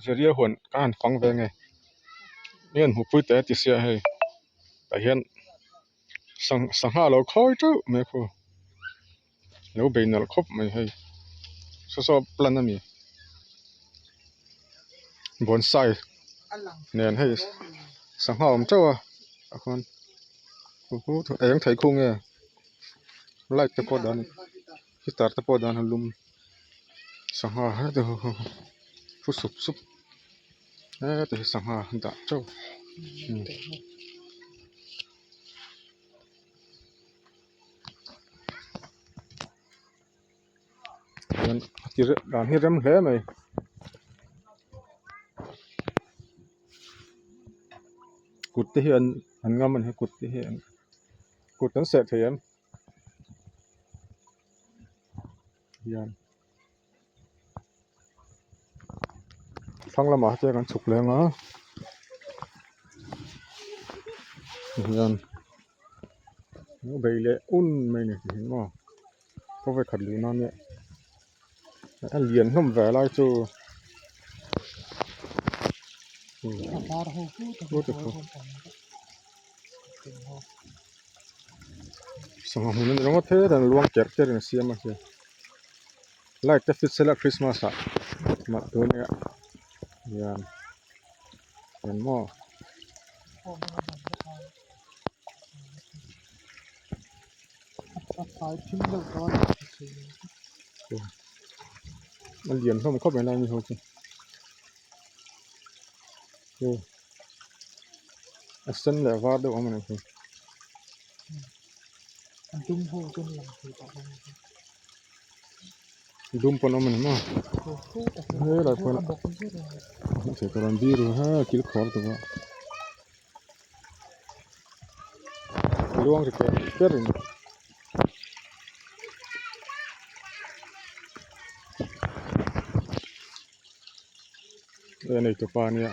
Zeria huan ka han fang ve nge mi an hmuhpui teh a ti sia hei tah hian sangha a lo khawi teuh mai a khu lo bei nalh khawp mai hei saw saw plant a ni bonsai nen hei sangha a awm teuh a tah khuan eng thei khu nge light te pawh dah a ni heater te pawh dah a ni lum sangha hete ho ho thu sup sup hete hi sangha dah teuh. Chuan a ti reuh dan hi rem hle mai. Kut te hi an an ngam a ni kut te hi an kut an serh thei em hian thlang lamah te kan chhuk leng a hian bei leh un mai a ni tih hi maw khawvel khat luh nan a lian hlawm ve lai chu sangha hmun a ni ringawt he dan luang kerh kerh in a siam a hei light te fit sela christmas ah mah tur ania hian hian maw. A lian hlawm khawp mai lai mi ho chu a sen leh a var deuh awm a ni khi. Dum pawn awm a ni maw helai pawh hmuh theih tur an biru he kil khuar tur a luang ri ker ker in a nei tupa ania.